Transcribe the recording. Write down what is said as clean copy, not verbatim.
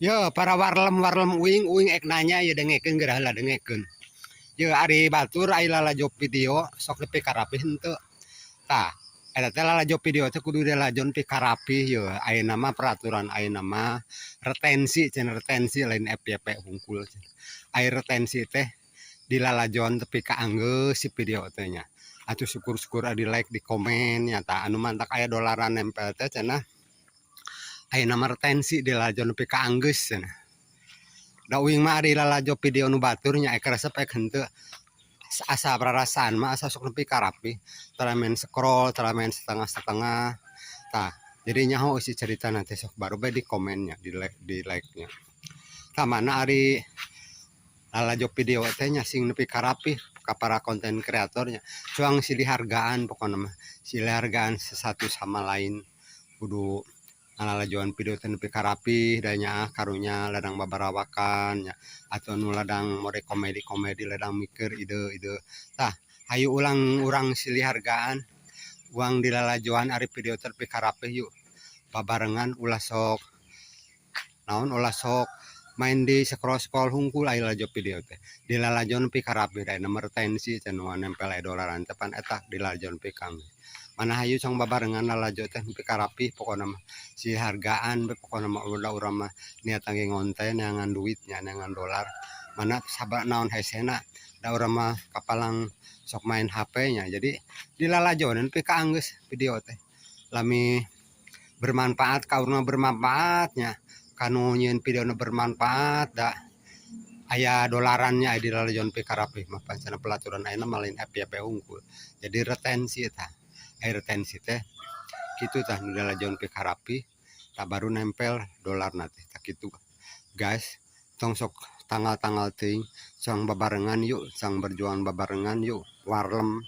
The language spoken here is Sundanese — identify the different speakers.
Speaker 1: Yo para warlem-warlem uing, uing ek nanya ya, dengekeun geura heula, dengekeun. Ye ari batur ari lalajo video sok nepi ka rapih henteu? Tah, eta teh lalajo video teh kudu dilalajo nepi ka rapih ye. Ayeuna mah peraturan ayeuna mah retensi cenah, retensi lain FYP hungkul cenah. Ari retensi teh dilalajoan tepi ka anggeus si video teh nya. Atuh syukur-syukur di like, di komen nya. Tah, anu mantak aya dolaran nempel teh cenah ayeuna mah retensi dilalajo nepi ka anggeus cenah. Da uing mah ari lalajo video nu batur nya, ek resep ek henteu, asa perasaan mah asa sok nepi ka rapih, tara main scroll, tara main setengah-setengah. Tah, jadi nyaho isi caritana teh sok baru bae di komennya, di like nya. Tah, mana ari lalajo video teh nya sing nepi ka rapih ka para konten kreatornya. Cuang silih hargaan pokona mah, silih hargaan satu sama lain, kudu ngalalajoan video teh nepi ka rapih da nyaah karunya ladang babarawakan nya atau nu ladang mode komedi-komedi, ladang mikir ide-ide. Tah, hayu ulang urang silih hargaan uang dilalajoan ari video teh nepi ka rapih, yuk babarengan, ulah sok naon, ulah sok main di scroll-scroll hungkul. Aya lalajo video teh dilalajo nepi ka rapih da mah retensi cenah, nempel aya dolaran teh pan eta dilalajo nepi ka mana. Hayu tong babarengan lalajo teh nepi ka rapih, pokona mah silih hargaan we pokona mah. Ulah urang mah niatan ge ngonten neangan duit nya, neangan dolar, mana sabar naon hesena da urang mah kapalang sok main HP nya. Jadi dilalajoan nepi ka anggeus video teh, lami bermanfaat ka urang, bermanfaat nya kanu nyieun video nu bermanfaat, da aya dolarannya aya dilalajoan nepi ka rapih mah. Pan cenah pelaturan ayeuna mah lain FYP hungkul, jadi retensi. Tah, aya retensi teh kitu. Tah, nu dilalajoan nepi ka rapih, tah baru nempel dolarna teh. Tah kitu guys, tong sok tanggal-tanggal teuing, sang babarengan yuk, sang berjuang babarengan yuk, warlem.